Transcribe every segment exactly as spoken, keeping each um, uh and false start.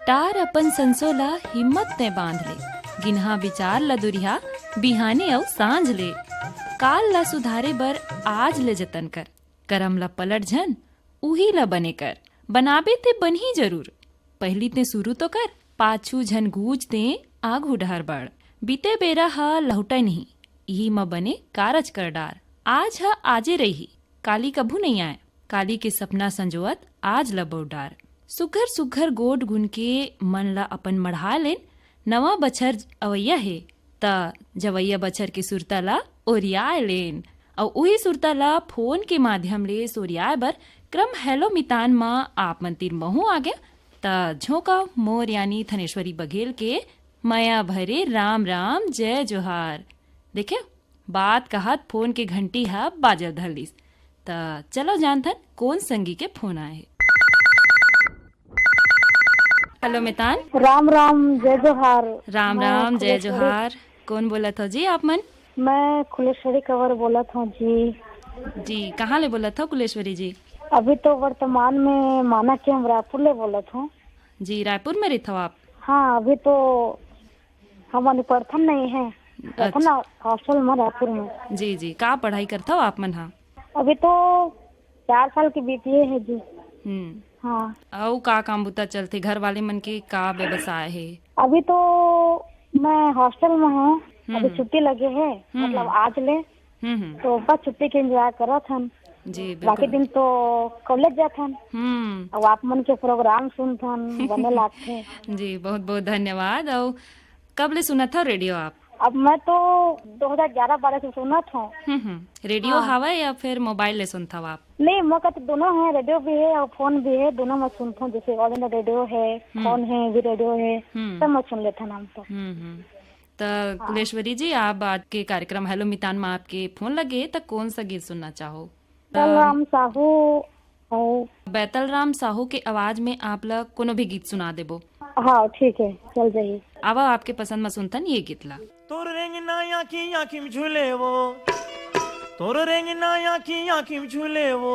टार अपन संसो ला हिम्मत ते बांध ले, गिनहा विचार ला दुरिहा बिहाने अउ सांझ ले। काल ला सुधारे बर आज ले जतन कर, करम ला पलट झन, उही ला बने कर। बनाबे ते बनही जरूर, पहिली ते शुरू तो कर, पाछू झन गूज ते आगू डहर बढ़। बीते बेरा ह लहुटय नहीं, इही म बने कारज कर डार। आज ह आजे रही, काली कभू नइ आय। काली के सपना संजोवत आज ल बउर डार। सुघर सुघर गोठ गुन के मन ल अपन मढ़ा लेन। नवा बछर अवइया हे, त जवइया बछर के सुरता ल ओरियाए लेन। अउ उही सुरता ल फोन के माध्यम ले सोरियाए बर क्रम हेलो मितान म आप मन तीर महूं आ गेंव। त झोंका मोर यानी थनेश्वरी बघेल के मया भरे राम राम जय जोहार। देखे, बात कहत फोन के घंटी ह बाजल धर लिस। त चलो जानथन कोन संगी के फोन आए हे। हेलो मितान। राम राम, जय जोहार। राम मैं राम, जय कुलेश्वरी। जोहार। कोन बोलत हो जी आप मन? मैं कुलेश्वरी कंवर बोलत हूँ जी। जी, कहाँ ले बोलत हो कुलेश्वरी जी? अभी तो वर्तमान में माना कि हम रायपुर ले बोलत हूँ। जी, रायपुर में रहिथव आप? हाँ, अभी तो हमन पढ़थन नहीं है, अच्छा। रहिथन हॉस्टल में रायपुर में। जी, जी, का पढ़ाई करथव आप मन हा? अभी तो चार साल के बीतीये है जी। हम्म। हाँ। अउ का काम बुता चलथे? घर वाले मन के का व्यवसाय हे? अभी तो मैं हॉस्टल में हूँ, अभी हम्म। छुट्टी लगे है, हम्म। मतलब आज ले, हम्म, हम्म। तो बस छुट्टी के एंजॉय करत हन। जी, बाकी बिल्कुल। दिन तो कॉलेज जात हन। हम्म। अब आप मन के प्रोग्राम सुनत हन, बने लागथे। जी, बहुत बहुत धन्यवाद। अउ कब ले सुनत हव रेडियो आप? अब मैं तो दो हज़ार ग्यारह बारह से सुनत हूँ। हम्म, हम्म। रेडियो हाँ। हवय या फिर मोबाइल ले सुनथव आप? नहीं, मोर करा तो दोनों है, रेडियो भी है और फोन भी है, दोनों में सुनत हूँ। जैसे ऑल इंडिया रेडियो है, हम्म। फोन है, भी रेडियो है, हम्म। सब मैं सुन लेथन हम तो। हम्म, हम्म। त हाँ। कुलेश्वरी जी, आप आज के कार्यक्रम हेलो मितान में आपके फोन लगे, त कौन सा गीत सुनना चाहो? बैतलराम साहू, और बैतलराम साहू के आवाज में आप ला कोनो भी गीत सुना देबो। हाँ, ठीक है, चल जाइए। आवा आपके पसंद में सुनथन ये गीत ला। तोर रेंगना आँखी आँखी में झूले वो, तोर रेंगना आँखी आँखी में झूले वो,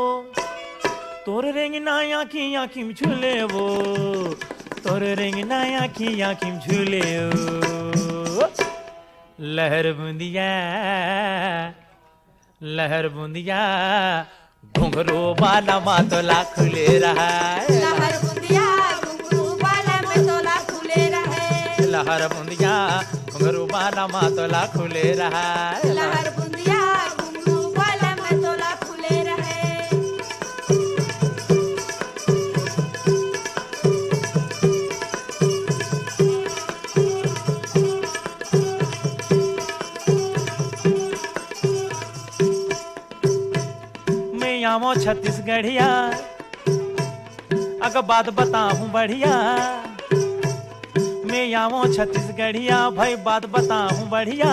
तोर रेंगना आँखी आँखी में झूले वो, तोर रेंगना आँखी आँखी में झूले वो। लहर बूंदिया, लहर बूंदिया, घुंघरू बाला मा तोला खुले रहा है। लहर बूंदिया, घुंघरू बाला मा तोला खुले रहा है। लहर बूंदिया, घुंघरू बाला मा तोला खुले रहा है। लहर बूंदिया, घुंघरू बाला मा तोला खुले रहा है। मैं आवो छत्तीसगढ़िया, अगर बात बताऊं बढ़िया। मैं आवो छत्तीसगढ़िया, भाई बात बताऊं बढ़िया।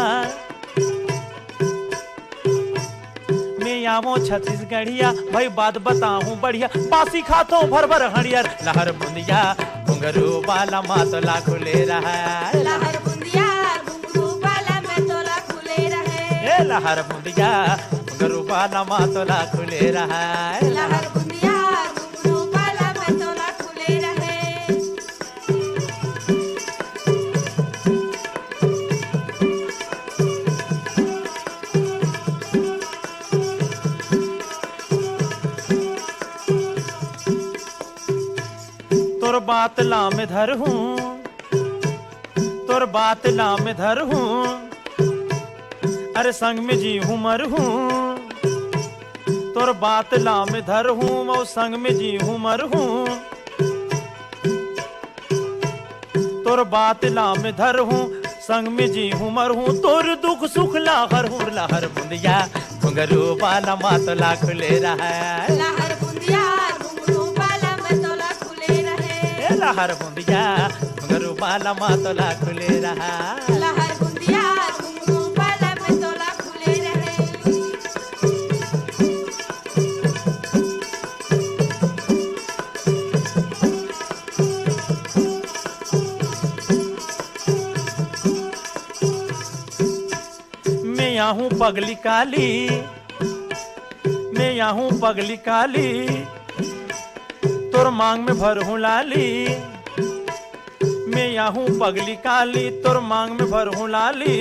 मैं आवो छत्तीसगढ़िया, भाई बात बताऊं बढ़िया। बासी खातो भर भर हड़ियर, लहर बुंदिया, घुंघरू बाला मा तोला खुले रहा है। लहर बुंदिया, घुंघरू बाला मा तोला खुले रहा है। ए लहर बुंदिया, घुंघरू बाला मा तोला खुले रहा है। लहर बुंदिया, घुंघरू बाला मा तोला खुले रहा है। तोर बात ला मैं धरहूं, तोर बात ला मैं धरहूं, अरे संग में जीहूं मरहूं। तोर बात ला मैं धरहूं, अउ संग में जीहूं मरहूं। तोर बात ला मैं धरहूं, संग में जीहूं मरहूं। तोर दुख सुख ला हरहूं, लहर बुंदिया, घुंघरू बाला मा तोला खुले रहा है। लहर बुंदिया, घुंघरू बाला मा तोला खुले रहा है। ए लहर बुंदिया, घुंघरू बाला मा तोला खुले रहा है। लहर बुंदिया, घुंघरू बाला मा तोला खुले रहा है। मैं आहूं पगली काली, मैं आहूं पगली काली, तोर मांग में भरहूं लाली। मैं आहूं पगली काली, तोर मांग में भरहूं लाली।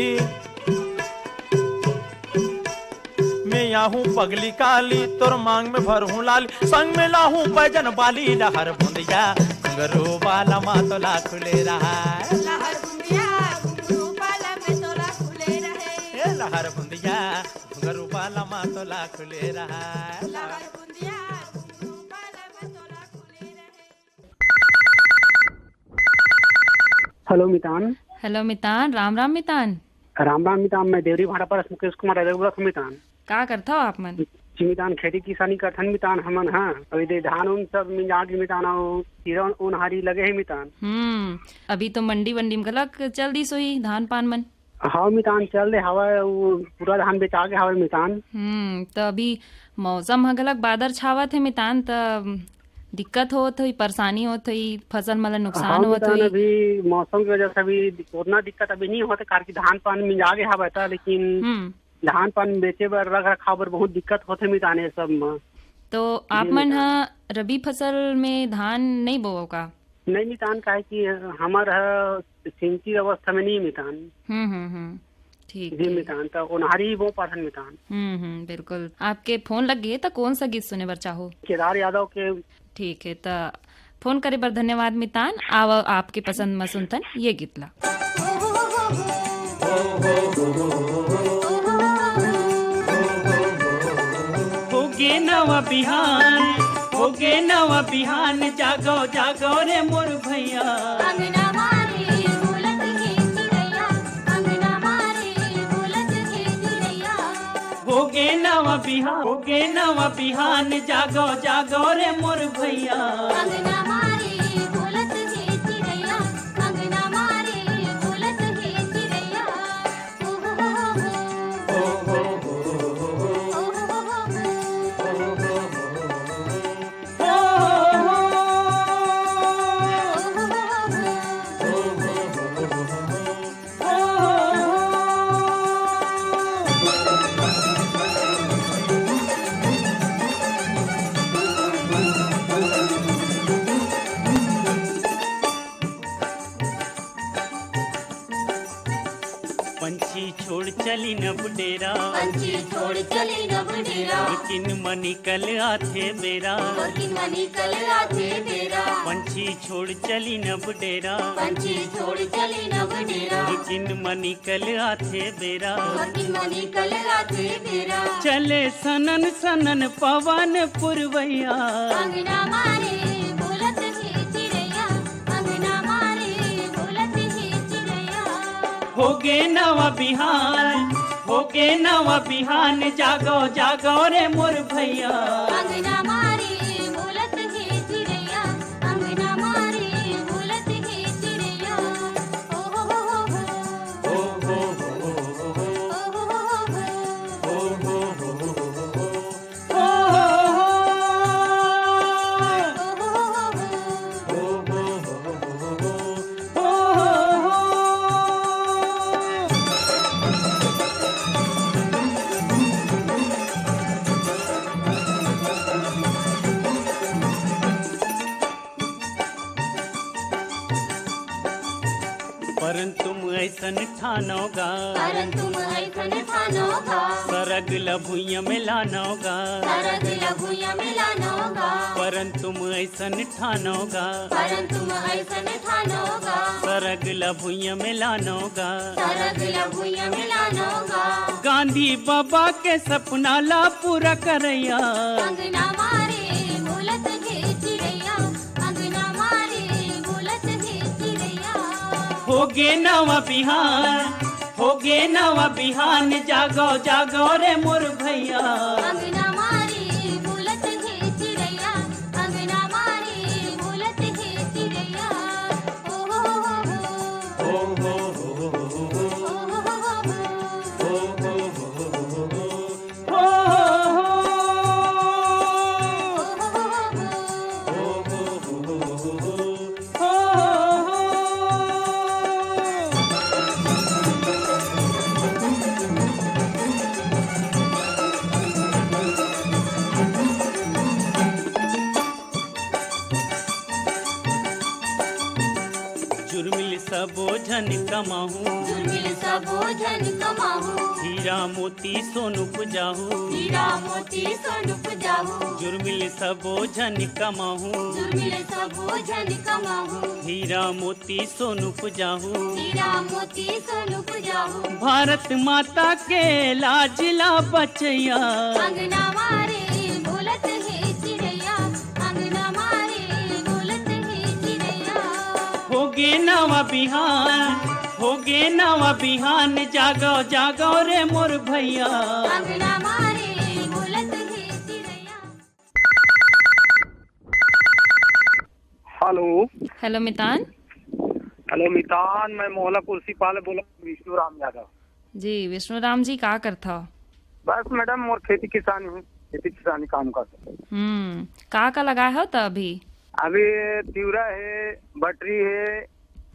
मैं आहूं पगली काली, तोर मांग में भरहूं लाली। संग में लाहूं पैजन बाली, लहर बुंदिया घुंघरू बाला मा तोला खुले रहा। लहर बुंदिया घुंघरू बाला में तोला खुले रहे। ए लहर बुंदिया घुंघरू बाला मा तोला खुले रहा। लहर बुंदिया घुंघरू बाला में तोला खुले रहे। हेलो मितान। हेलो मितान, राम राम मितान। राम राम मितान, मैं देवरी भाटापारा से मुकेश कुमार यादव बोलत हूँ मितान। का करथव आप मन? जी मितान, खेती किसानी करथन मितान हमन, हाँ। अभी दे धान उन सब मिंजा गे मितान, अउ कीरा ओनहारी लगे हे मितान। हम्म, अभी तो मंडी वंडी में घलक चल दिस होही धान पान मन। हाँ मितान, चल दे हवय, वो पूरा धान बेचा गे हवय मितान। हम्म, तो अभी मौसम ह घलक बादर छावत हे मितान, त दिक्कत होत होही, परेशानी होत होही, फसल मन ल नुकसान हाँ होत मितान, होही। अभी मौसम की वजह से अभी उतना दिक्कत अभी नहीं होत, कारण कि धान पान मिंजा गे हवय त, लेकिन हम्म। धान पान बेचे बर, रख रखाव बर बहुत दिक्कत होत हे मितान ये सब म। तो जी आप मन मितान। ह रबी फसल में धान नहीं बोवव का? नहीं मितान, काहे कि हमर ह सिंचित अवस्था में नहीं मितान। हम्म, हम्म, हम्म। ठीक जी है। मितान, त ओनहारी बो पाठन मितान। हम्म, हम्म, बिल्कुल। आपके फोन लग गए, त कौन सा गीत सुने बर चाहो? केदार यादव के। ठीक है, त फोन करे बर धन्यवाद मितान। आव आपके पसंद म सुनतन ये गीत ला। होगे नवा बिहान, होगे नवा बिहान, जागो, जागो रे मोर भैया। अंगना मारे बोलत हे चिड़ैया, अंगना मारे बोलत हे चिड़ैया। होगे नवा बिहान, होगे नवा बिहान, जागो, जागो रे मोर भैया। अंगना मारे बोलत हे चिड़ैया, अंगना मारे बोलत हे चिड़ैया। पंछी छोड़ चली नब डेरा, पंछी छोड़ चली नब डेरा। लेकिन मनी कल आथे बेरा, लेकिन मनी कल आथे बेरा। पंछी छोड़ चली नब डेरा, पंछी छोड़ चली नब डेरा। लेकिन मनी कल आथे बेरा, लेकिन मनी कल आथे बेरा। चले सनन सनन पवन पुरवैया। अंगना मारे बोलत हे चिड़ैया, अंगना मारे बोलत हे चिड़ैया। होगे नवा बिहान, होगे नवा बिहान, जागो, जागो रे मोर भैया। अंगना मारे बोलत हे चिड़ैया, अंगना मारे बोलत हे चिड़ैया। ओ हो हो हो हो। परन तुम ऐसन ठानो गा, परन तुम ऐसन ठानो गा। सरग ल भुइयां में लानो गा, सरग ल भुइयां में लानो गा। परन तुम ऐसन ठानो गा, परन तुम ऐसन ठानो गा। सरग ल भुइयां में लानो गा, सरग ल भुइयां में लानो गा। गांधी बाबा के सपना ला पूरा करैया। अंगना मारे बोलत हे चिड़ैया, अंगना मारे बोलत हे चिड़ैया। होगे नवा बिहान, होगे नवा बिहान, जागो, जागो रे मोर भैया। अंगना मारे बोलत हे चिड़ैया, अंगना मारे बोलत हे चिड़ैया। ओ हो हो हो। सबो झन कमाहू, जुर्मिल सबो झन कमाहू। हीरा मोती सोन उपजाहू, हीरा मोती सोन उपजाहू। जुर्मिल सबो झन कमाहू, जुर्मिल सबो झन कमाहू। हीरा मोती सोन उपजाहू, हीरा मोती सोन उपजाहू। भारत माता के लाज ला बचैया। अंगना मारे बोलत हे चिड़ैया, अंगना मारे बोलत हे चिड़ैया। होगे नवा बिहान, होगे नवा बिहान, जागो जागो रे मोर भैया। अंगना मारे बोलत हे चिड़ैया। हेलो। हेलो मितान। हेलो मितान, मैं मोहला कुर्सी पाले बोला, विष्णु राम यादव। जी विष्णु राम जी, का करथव? बस मैडम, मोर खेती किसानी हूँ, खेती किसानी काम करता हूँ। हम्म, का का लगाए हो त अभी? अभी तिवरा है, बटरी है,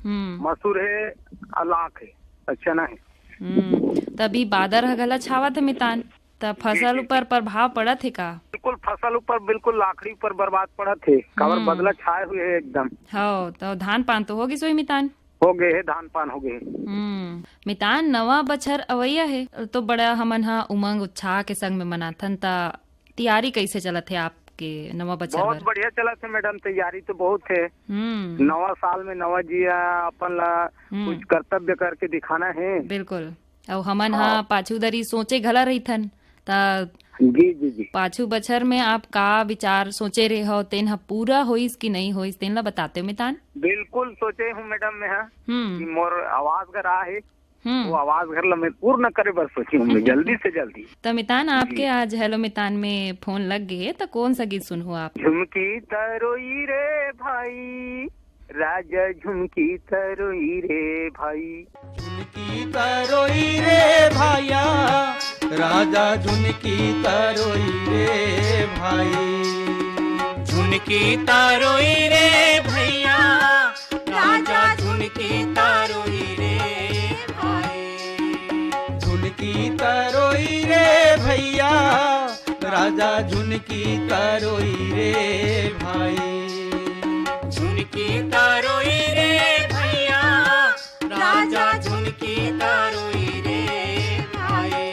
हम्म। मसूर है, और लाख है, और चना है। हम्म, त अभी बादर ह घला छावत है मितान, त फसल बिल्कुल। ऊपर प्रभाव पड़त है का? बिल्कुल, फसल ऊपर बिल्कुल, लाखड़ी ऊपर बर्बाद पड़त है, काबर हम्म। बदला छाए हुए है एकदम। हो, त धान पान तो होगिस होही मितान? हो गए है, धान पान हो गए है। हम्म, मितान, नवा बछर अवैया है, तो बड़ा हमन ह उमंग उत्साह के संग में मनाथन, त तियारी कैसे चलत है आपके नवा बछर बहुत बर? बढ़िया चलत है मैडम, तैयारी तो बहुत है। हम्म। नवा साल में नवा जिया अपन ला हम्म। कुछ कर्तव्य करके दिखाना है। बिल्कुल। अउ हमन ह हाँ। पाछू दरी सोचे घला रहिथन, त जी, जी, जी। पाछू बछर में आप का विचार सोचे रहे हो, तेन ह पूरा होइस कि नहीं होइस, तेन ला बताते हो मितान? बिल्कुल सोचे हूँ मैडम, मैं ह हम्म। कि मोर आवास घर आ है, हम्म। वो आवास घर ला मैं पूर्ण करे बर सोची हूँ मैं जल्दी से जल्दी। त मितान, आपके जी। आज हेलो मितान में फोन लग गए, त कौन सा गीत सुनहु आप? झुमकी तरोई रे भाई, राजा झुमकी तरोई रे भाई। झुनकी तरोई रे भैया, राजा झुनकी तरोई रे भाई। झुनकी तरोई रे भैया, राजा झुनकी तरोई रे भाई। झुनकी तरोई रे भैया, राजा झुनकी तरोई रे भाई। झुनकी तरोई रे भैया, राजा झुनकी तरोई रे भाई।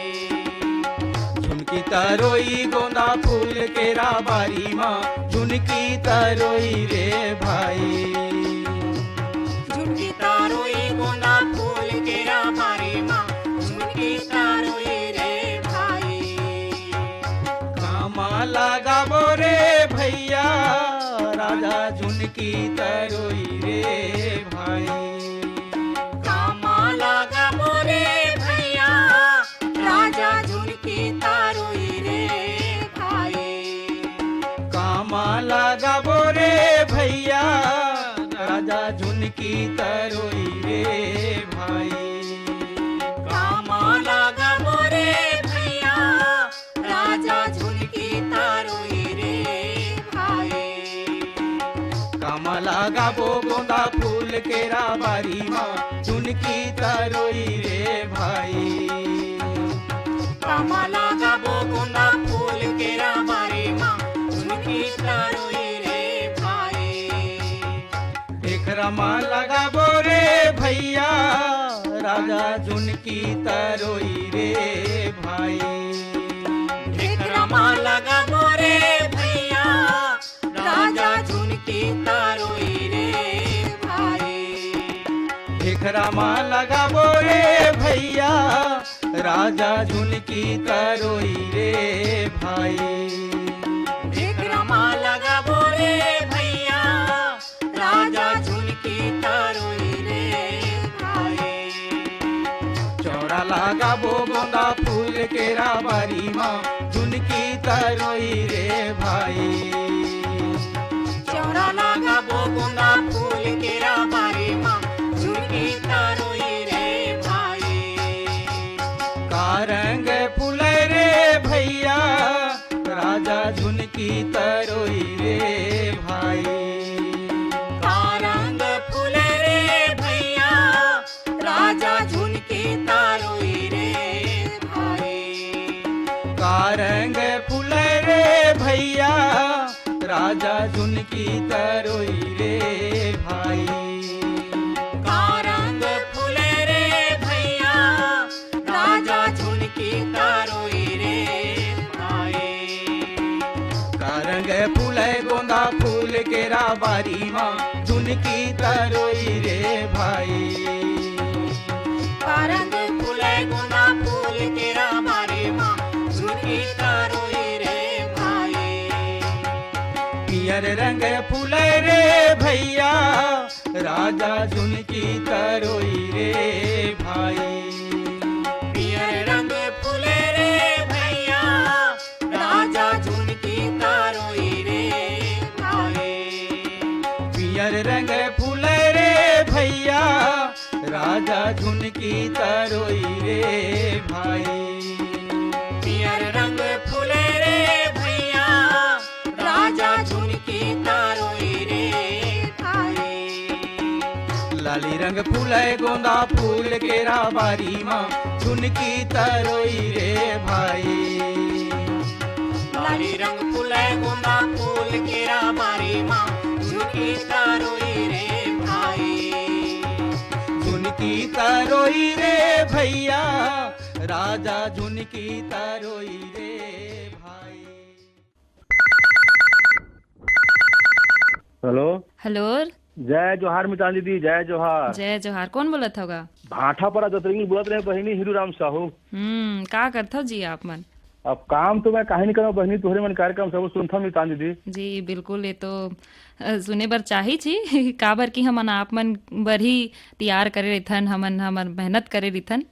झुनकी तरोई गोंदा फूल केरा बारी मा, झुनकी तरोई रे भाई। झुनकी तरोई गोंदा फूल केरा बारी मा, झुनकी तरोई रे भाई। कामा लगाबो रे भैया, राजा झुनकी तरोई रे भाई। कामा लगाबो रे भैया, राजा झुनकी तरोई रे भाई। कामा लगाबो रे भैया, राजा झुनकी तरोई रे भाई। कामा लगाबो रे भैया, राजा झुनकी तरोई रे भाई। कामा लगाबो गोंदा फूल केरा बारी मा, झुनकी तरोई रे भाई। कामा लगाबो गोंदा फूल केरा बारी मा, झुनकी तरोई रे भाई। ढेखरा मा लगाबो रे भैया, राजा झुनकी तरोई रे भाई। ढेखरा मा लगाबो रे भैया, राजा झुनकी तरोई रे भाई। ढेखरा मा लगाबो रे भैया, राजा झुनकी तरोई रे भाई। ढेखरा मा लगाबो रे भैया, राजा झुनकी तरोई रे भाई। चौरा लगाबो गोंदा फूल केरा बारी मा, झुनकी तरोई रे भाई। चौरा लगाबो गोंदा फूल केरा बारी मा, झुनकी तरोई रे भाई। का रंग फूले रे भैया, राजा झुनकी तरोई रे भाई। का रंग फूले रे भैया, राजा झुनकी तरोई रे भाई। का रंग फूले रे भैया, बारी मा झुनकी तरोई रे भाई। का रंग फूले गोंदा फूल केरा बारी मा झुनकी तरोई रे भाई। पियर रंग फूले रे भैया, राजा झुनकी तरोई रे भाई। पियर रंग फूले रे भैया, राजा झुनकी तरोई रे भाई। पियर रंग फूले रे भैया, राजा झुनकी तरोई रे भाई। पियर रंग फूले रे भैया, राजा झुनकी तरोई रे भाई। लाली रंग फूले गोंदा फूल केरा बारी मा झुनकी तरोई रे भाई। लाली रंग फूले गोंदा फूल केरा बारी मा झुनकी तरोई रे भाई। झुनकी तरोई रे भैया, राजा झुनकी तरोई रे भाई। हेलो। हेलो। जय जोहार मितान दीदी, जय जोहार। जय जोहार। कौन बोलत हव गा? भाटापारा जतरंगी बोलत रहे बहिनी, हीरू राम साहू। हम्म, का करथव जी आप मन? अब काम तो मैं काहे नहीं करव बहिनी, तोहरे मन कार्यक्रम सब सुनथव मितान दीदी। जी बिल्कुल, ये तो अ, सुने बर चाही छी काबर कि हमन आप मन बर ही तियार करे रहिथन, हमन हमर मेहनत करे रहिथन।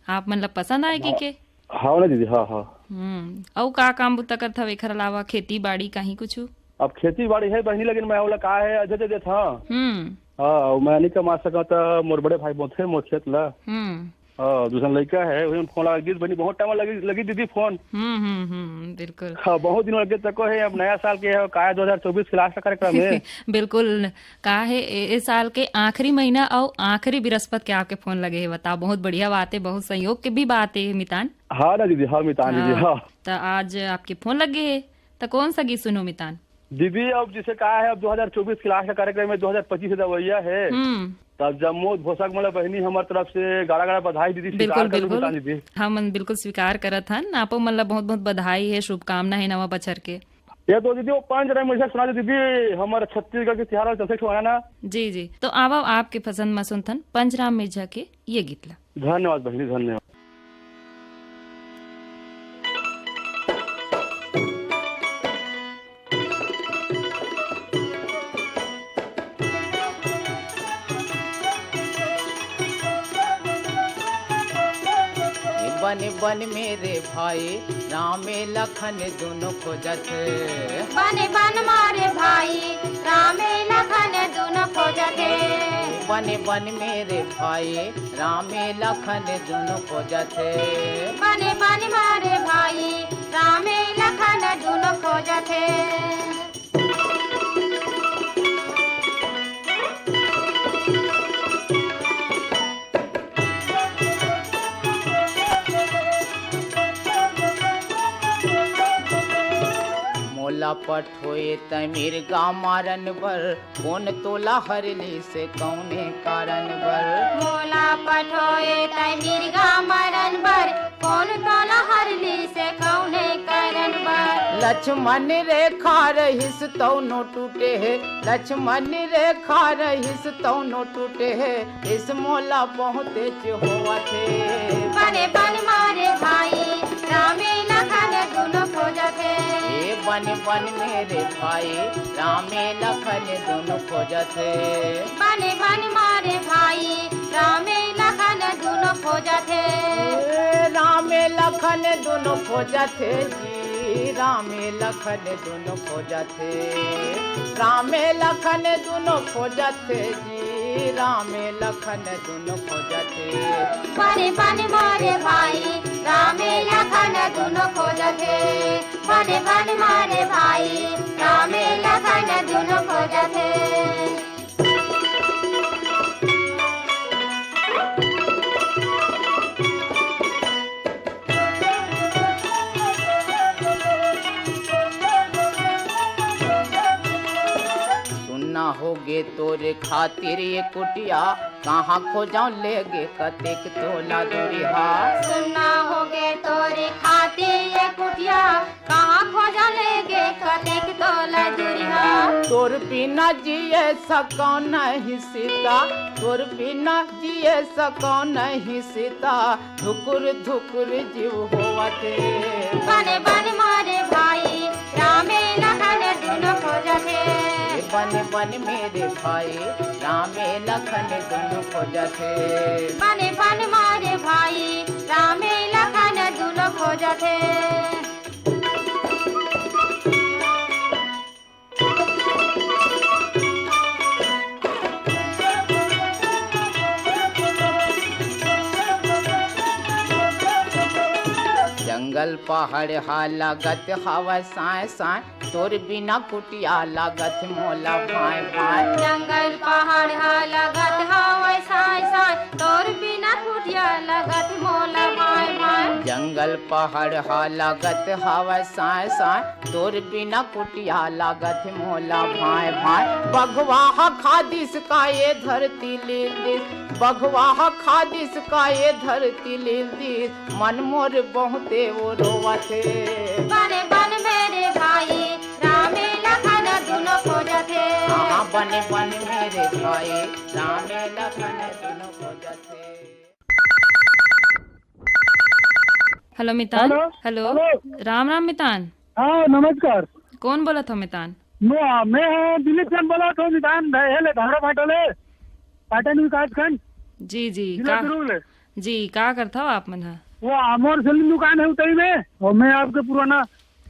आप मन ला पसंद आए कि हाँ। के? हाँ ना दीदी, हाँ, हाँ। हम्म, अउ का काम बुता करथव एखर अलावा, खेती बाड़ी काहीं कुछु? अब खेती बाड़ी है बहिनी, लेकिन मैं ओला का है, अजय दे देत हाँ। हम्म। हाँ, अउ मैं नहीं कमा सकत, त मोर बड़े भाई बोथे मोर खेत ला। हम्म। हाँ, दूसरा लड़का है, वही फोन लगा दीदी, बहिनी बहुत टाइम लगी, लगी दीदी फोन। हम्म, हम्म, हम्म, बिल्कुल। हाँ, बहुत दिन लगे तको है, अब नया साल के है, का है, दो हज़ार चउबीस के लास्ट कार्यक्रम है। बिल्कुल। का हे, ए, ए साल के आखिरी महीना अउ आखिरी बृहस्पति के आपके फोन लगे हे, बताओ, बहुत बढ़िया बात हे, बहुत संयोग के भी बात हे, मितान। हाँ ना दीदी, हाँ मितान दीदी, हाँ। हाँ। त आज आपके फोन लगे हे, त कौन सा गीत सुनो मितान? दीदी, अब जैसे का है, अब दो हज़ार चउबीस के लास्ट का कार्यक्रम है, दो हज़ार पच्चीस से दवैया है। हम्म। तब जम्मो भोसक मन ला बहिनी हमर तरफ से गाड़ा गाड़ा बधाई दीदी, बिल्कुल, स्वीकार कर लो बिल्कुल। मितान दीदी। हमन बिल्कुल स्वीकार करत हन, आपो मन ला बहुत बहुत बधाई हे, शुभकामना हे नवा बछर के। ये तो दीदी, वो पंच राम मिर्जा सुना दे दीदी, हमारे छत्तीसगढ़ के तिहार वाले चलते छुआना ना। जी, जी। तो आवा आपके पसंद मा सुनथन पंच राम मिर्जा के ये गीत ला। धन्यवाद बहिनी, धन्यवाद। बन बन मेरे भाई, रामे लखन दुनो खोजत हे। बन बन मारे भाई, रामे लखन दुनो खोजत हे। बन बन मेरे भाई, रामे लखन दुनो खोजत हे। बन बन मारे भाई, रामे लखन दुनो खोजत हे। मोला पठोए त मिर्गा मारन बर, कोन तोला हरलिस कौने कारन बर? मोला पठोए त मिर्गा मारन बर, कोन तोला हरलिस कौने कारन बर? लक्ष्मण रेखा रहिस तौनो टूटे हे, लक्ष्मण रेखा रहिस तौनो टूटे हे, इस मोला बहुतेच होवत हे। बने बन मारे भाई, रामे लखन दुनो खोजत हे। ए बने बन मेरे भाई, रामे लखन दुनो खोजत हे। बने बन मारे भाई, रामे लखन दुनो खोजत हे। ए रामे लखन दुनो खोजत हे जी, रामे लखन दुनो खोजत हे। रामे लखन दुनो खोजत हे जी, रामे लखन दुनो खोजत हे। बने बन मारे भाई, रामे लखन दुनो खोजत हे। बने बन मारे भाई, रामे लखन दुनो खोजत हे। सुन्ना हो गे तोरे खातिर ये कुटिया, कहाँ खोजौं लेगे कतेक तोला दूरिहा। सुन्ना होगे तोरे खातिर ये कुटिया, कहाँ खोजौं लेगे कतेक तोला दूरिहा। तोर बिना जिए सकौं नहीं सीता, तोर बिना जिए सकौं नहीं सीता, धुकुर धुकुर जीव होवत हे। बन बन मोरे भाई, रामे लखन दुनो खोजत हे। बन बन मेरे भाई, रामे लखन दुनो खोजत हे। बन बन मोरे भाई, रामे लखन दुनो खोजत हे। जंगल पहाड़ हा लागत हवय साँय साँय, तोर बिना कुटिया लागत मोला भाँय भाँय। जंगल पहाड़ हा लागत हवय साँय साँय, तोर बिना कुटिया लागत मोला भाँय भाँय। जंगल पहाड़ हा लागत हवय साँय साँय, तोर बिना कुटिया लागत मोला भाँय भाँय। बघवा ह खा दिस का ये धरती लील दिस, बघवा ह खा दिस का ये धरती लील दिस, मन मोर बहुते वो रोवत हे। बने बन मेरे भाई, रामे लखन दुनो खोजत हे। हाँ, बने बन मेरे भाई, रामे लखन दुनो खोजत हे। हेलो मितान। Hello. Hello. Hello. Ram Ram मितान। हाँ, नमस्कार। कौन बोलत हो मितान? मैं, मैं हूँ दिलीप चंद बोलत हूँ मितान, हे ले धारा फाटो ले, पाटन विकास खंड। जी, जी, जिला का, दुर्ग ले। जी, का करत हो आप मन ह? वो आमोर सैलून दुकान है उतई में, और मैं आपके पुराना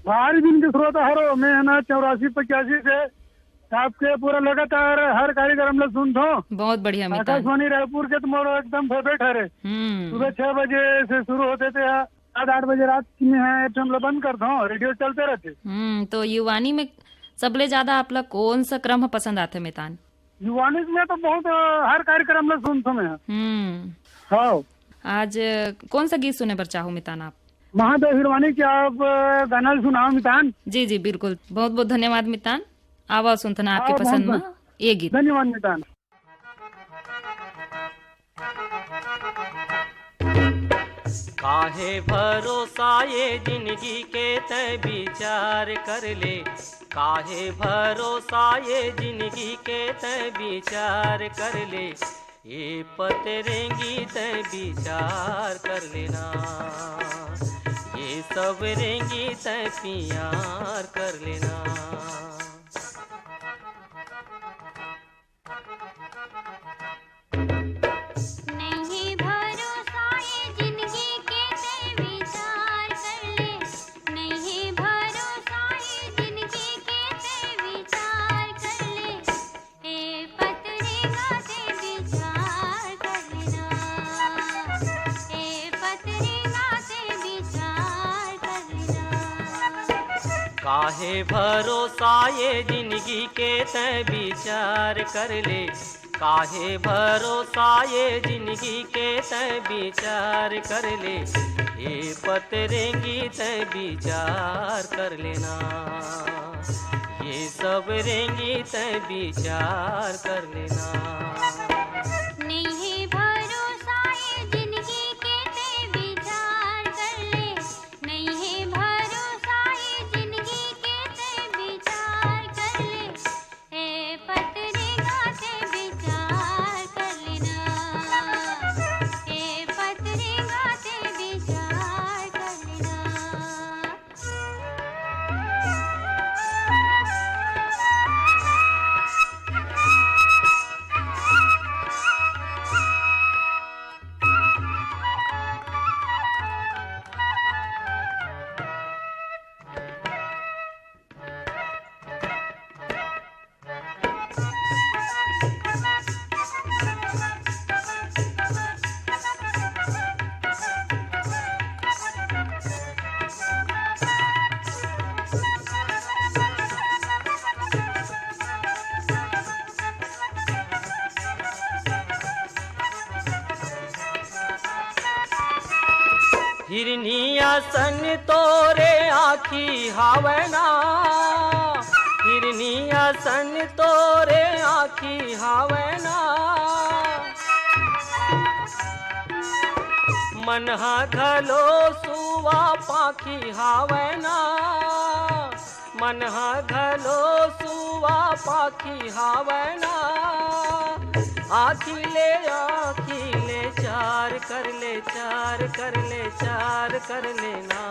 भारी दिन के श्रोता हरो, मैं है ना चौरासी पचासी से आपके पूरा लगातार हर कार्यक्रम ला सुनथो। बहुत बढ़िया मितान। आकाशवाणी रायपुर के तो मोर एकदम फेवरेट हरे। हम्म। सुबह छह बजे से शुरू होते थे, रात आठ बजे रात में है, एफएम ला बंद करथो, रेडियो चलते रहते। हम्म, तो युवानी में सबले ज्यादा आप ला कौन सा क्रम ह पसंद आथे मितान? युवानी में तो बहुत, अ, हर कार्यक्रम ला सुनथो मैं। हम्म। हाँ। आज, अ, कौन सा गीत सुने बर चाहो मितान आप? महादेव हिरवानी के आप, अ, गाना सुनाओ मितान। जी, जी, बिल्कुल। बहुत, बहुत धन्यवाद मितान। आवा सुनथन आपके हाँ, पसंद बहुत, में बहुत ये गीत। धन्यवाद मितान। काहे भरोसा ये जिंदगी के तैं विचार कर ले, काहे भरोसा ये जिंदगी के तैं विचार कर ले, ए पतरेंगी तैं विचार कर लेना, ए सब रेंगी तैं पियार कर लेना। नहीं भरोसा ये जिंदगी के तैं विचार कर ले, नहीं भरोसा ये जिंदगी के तैं विचार कर ले, ए पतरेंगा तैं विचार कर लेना, ए पतरेंगा तैं विचार कर लेना। काहे भरोसा ये जिंदगी के तैं विचार कर ले, काहे भरोसा ये जिंदगी के तैं विचार कर ले, ए पतरेंगी तैं विचार कर लेना, ये सब रेंगी तैं विचार कर लेना। नहीं भरोसा ये जिंदगी के तैं विचार कर ले, नहीं भरोसा ये जिंदगी के तैं विचार कर ले, ए पतरेंगा तैं विचार कर लेना, ए पतरेंगा तैं विचार कर लेना। हिरनी असन तोरे आँखी हावय ना, निया सन तोरे आँखी हावय ना, मन ह घलो सुवा पाखी हावय ना, मन ह घलो सुवा पाखी हावय ना। आँखी ले, आँखी ले चार कर ले, चार कर ले, चार कर लेना।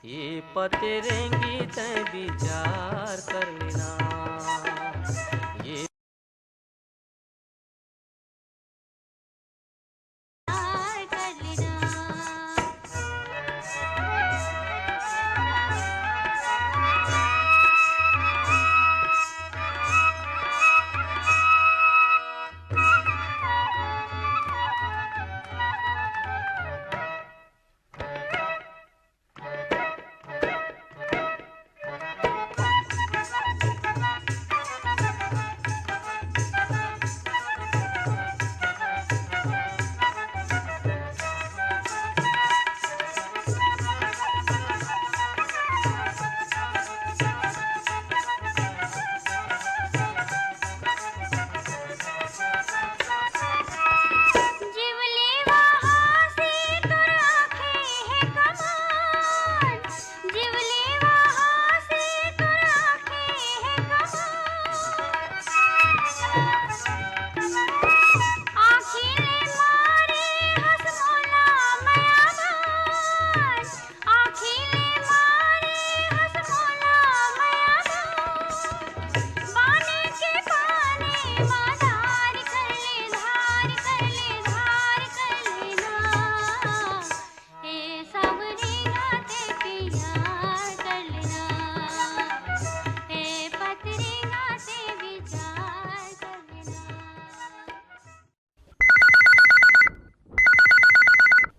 ये पतरेंगी तै विचार कर लेना। ये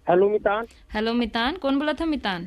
हेलो मितान। हेलो मितान, कौन बोलत ह मितान?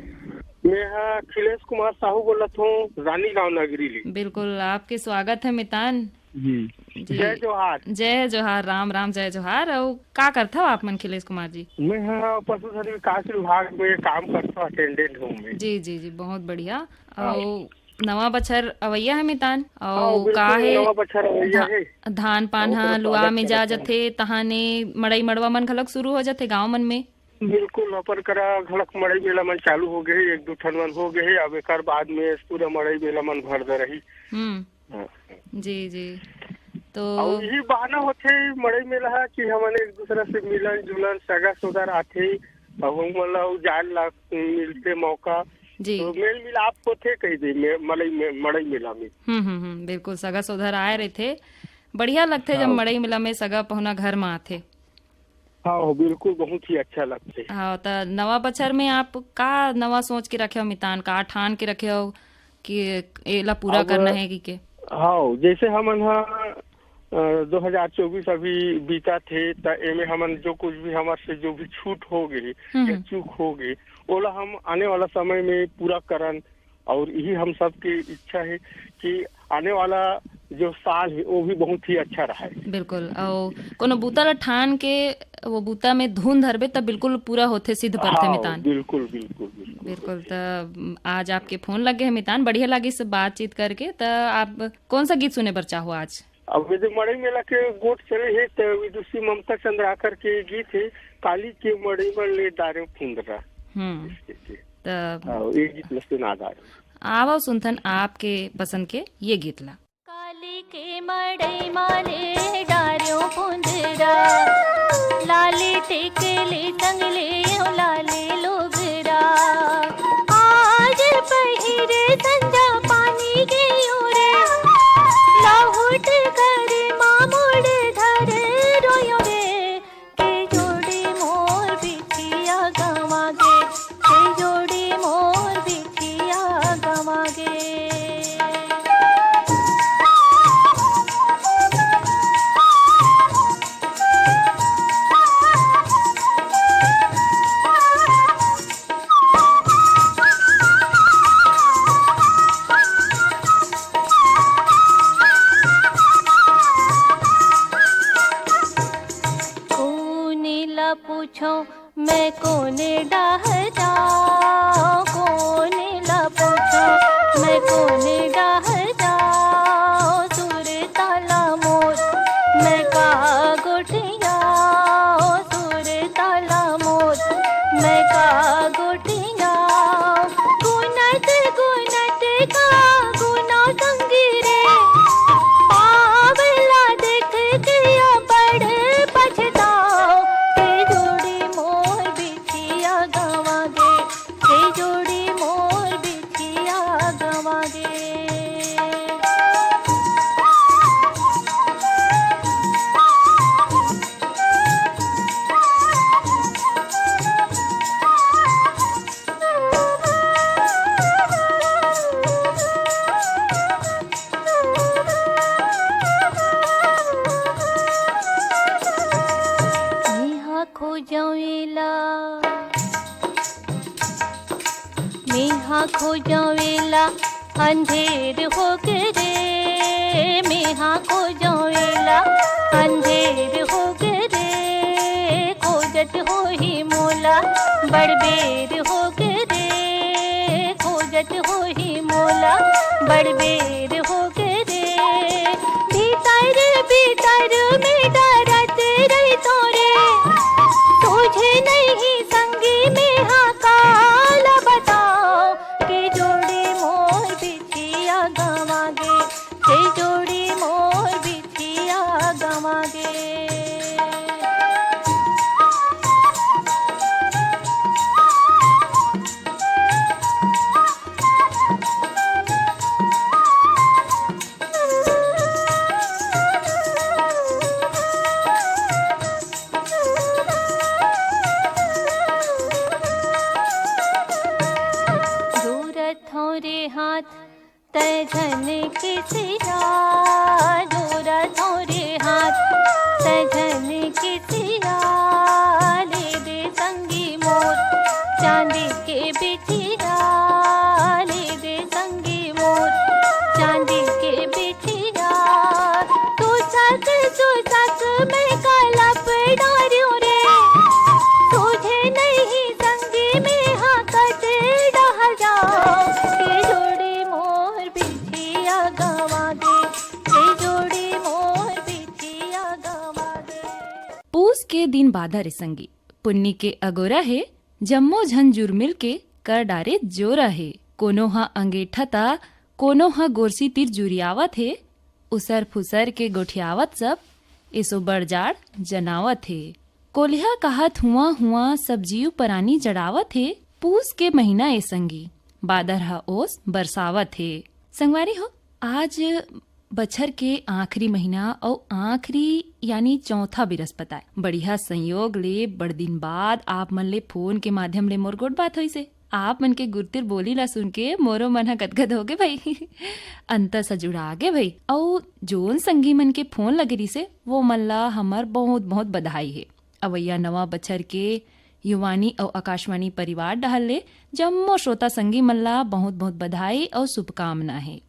मैं ह अखिलेश कुमार साहू बोलत हूँ, रानीगांव नगरी ले। बिल्कुल, आपके स्वागत है मितान। जी। जी। जय जोहार। जय जोहार, राम राम, जय जोहार। अउ का करथव आप मन, अखिलेश कुमार जी? मैं ह पशुधन विकास विभाग में काम करथव, अटेंडेंट हूँ मैं। जी, जी, जी, बहुत बढ़िया। हाँ। अउ नवा बछर अवइया हे मितान, हाँ, अउ बिल्कुल, का हे, नवा बछर अवइया धा-, हे। धान पान अउ ह ओकर लुआ स्वागत में जा करत हन। जथे, तहाने मड़ई मड़वा मन घलक शुरू हो जथे गांव मन में। बिल्कुल, अपन करा घलक मड़ई मेला मन चालू हो गए हे, एक दू ठन मन हो गए हे, अब एकर बाद में पूरा मड़ई मेला मन भर दे रही। हम्म। हाँ। जी, जी। तो अउ यही बहाना होथे मड़ई मेला ह कि हमन एक दूसरा से मिलन जुलन, सगा सोदर आथे, अउ हमन ला अउ जान ला मिलथे मौका। जी। तो मेल मिलाप होथे कही दे मे-, मड़ई में, मड़ई मेला में। हम्म, हम्म, हम्म, बिल्कुल, सगा सोदर आए रहिथे। बढ़िया लगथे जब हाँ। मड़ई मेला में सगा पहुना घर म आथे। हाँ, हो, बिल्कुल, बहुत ही अच्छा लगथे। हाँ, त नवा बछर में आप का नवा सोच के रखे हो मितान, का ठान के रखे हो कि एला पूरा अब करना है कि के? हाँ, जैसे हमन ह, अ, दो हज़ार चउबीस अभी बीतत हे, त एमे हमन जो कुछ भी हमर से जो भी छूट हो गए हम्म, या हम्म। चूक हो गए, ओला हम आने वाला समय में पूरा करन। और यही हम सबके इच्छा है कि आने वाला जो साल है, वो भी बहुत ही अच्छा रहे। बिल्कुल, अउ कोनो बूता ल ठान के वो बूता में धुन धरबे, तब बिल्कुल पूरा होथे, सिद्ध परथे हाँ, मितान। बिल्कुल, बिल्कुल, बिल्कुल। बिल्कुल, त आज आपके फोन लगे है मितान, बढ़िया लागिस बातचीत करके। त आप कौन सा गीत सुने बर चाहो आज? अब ये जो मड़ई मेला के गोठ चले हे, त विदुषी ममता चंद्राकर के गीत है, काली के मड़ई में ले डारे फुंदरा। हम्म। इसके, के। त हाँ, ये गीत ल सुना डारे। आवव सुनथन आपके पसंद के ये गीत ला। काली के मड़ई मा ले डारेंव पुंदरा, लाली टिकली संग ले ओ लाली लुगरा। आज पहिरे संझा पानी गेंव रे, लहुट घर मा मोड़ धर रोएंव रे। के जोड़ी मोर बिटिया गंवा गे, के जोड़ी मोर बिटिया गंवा गे। कोने ला पूछों मैं कोने डाहर जाओं, कोने ला पूछों मैं कोने डाहर खोजौं एला, मेहा खोजौं एला, अंधेर होगे रे। मेहा खोजौं एला, अंधेर होगे रे। खोजत होही मोला, बड़ बेर होगे रे। खोजत होही मोला, बड़ बेर होगे रे। भीतर भीतर में डरत रहिथौं रे, सूझे नहीं संगी मेहा काला बतावं। के जोड़ी मोर बिछिया गंवा गे, के जोड़ी मोर बिछिया गंवा गे। जोरत हौं रे हाथ, तै झन किसिया। जोरत हौं रे हाथ, तै झन किसिया। ले दे संगी मोर, चांदी के बिछिया। ले दे संगी मोर, चांदी के बिछिया। तू सच, तू सच, मैं कलप डारियों रे। तुझे नहीं संगी मेहा कते डहर जावं। के जोड़ी मोर बिछिया गंवा गे, के जोड़ी मोर बिछिया गंवा गे। पूस के दिन बादर ए संगी, पुन्नी के अगोरा हे, जम्मो झन जुरमिल के कर डारे जोरा हे। कोनो ह अंगेठा त, कोनो ह गोरसी तीर जुरियावत हे। उसर फुसर के गोठियावत सब, एसो बड़ जाड़ जनावत हे। कोलिहा काहत हुआं हुआं सब जीव परानी जड़ावत हे। पूस के महीना ए संगी, बादर ह ओस बरसावत हे। संगवारी हो, आज बछर के आखिरी महीना अउ आखिरी यानी चौथा बिरस्पत आय। बढ़िया संयोग ले बड़ दिन बाद आप मन ले फोन के माध्यम ले मोर गोठ बात होइस हे। आप मन के गुरतिर बोली ला सुन के मोरो मन ह गदगद होगे भई। अंतस ह जुड़ा गे भई। अउ जोन संगी मन के फोन लगे रिहिस हे, वो मन ला हमर बहुत बहुत बधाई हे। अवइया नवा बछर के युवानी अउ आकाशवाणी परिवार डहर ले जम्मो श्रोता संगी मन ला बहुत बहुत बधाई अउ शुभकामना हे।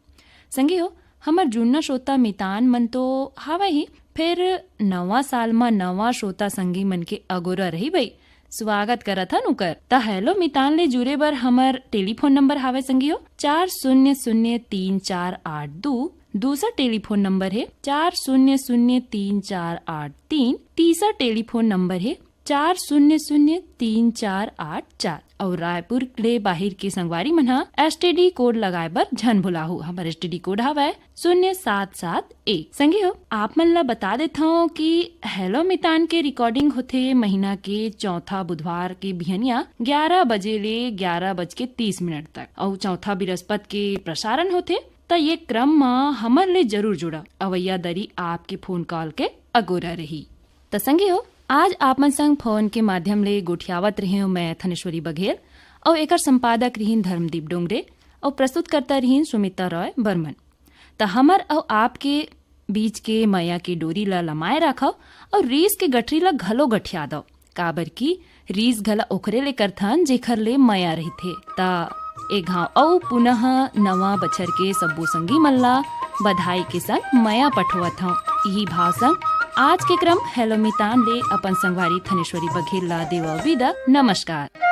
संगी हो, हमर जुन्ना श्रोता मितान मन तो हावय ही, फेर नवा साल म नवा श्रोता संगी मन के अगोरा रही भई। स्वागत करत हन उकर। त हेलो मितान ले जुरे बर हमर टेलीफोन नंबर हावय संगी हो, चार शून्य शून्य तीन चार आठ दू। दूसर टेलीफोन नंबर हे चार शून्य शून्य तीन चार आठ तीन। तीसर टेलीफोन नंबर हे चार शून्य शून्य तीन चार आठ चार। अउ रायपुर ले बाहिर के संगवारी मन ह एसटीडी कोड लगाए बर झन भुलाहू। हमर एसटीडी कोड हवय शून्य सात सात एक। संगी हो, आप मन ला बता देथंव कि हेलो मितान के रिकॉर्डिंग होथे महीना के चौथा बुधवार के बिहनिया ग्यारह बजे ले ग्यारह बज के तीस मिनट तक, अउ चौथा बिरस्पत के प्रसारण होथे। त ये क्रम म हमर ले जरूर जुड़ा। अवइया दरी आपके फोन कॉल के अगोरा रही। त संगी हो, आज आप मन संग फोन के माध्यम ले गोठियावत रहेंव मैं थनेश्वरी बघेल, अउ एकर संपादक रहिन धर्मदीप डोंगरे, अउ प्रस्तुतकर्ता रहिन सुमिता रॉय बर्मन। त हमर अउ आपके बीच के मया के डोरी ल लमाए राखव, अउ रीस के गठरी ल घलो गठिया दव, काबर कि रीस घला ओखरे ले करथन जेखर ले मया रहिथे। त ए घांव अउ पुनः नवा बछर के सब्बो संगी मन ला बधाई के संग मया पठोवत हंव। इही भाव संग आज के क्रम हेलो मितान ले अपन संगवारी थनेश्वरी बघेल ला देवव विदा। नमस्कार।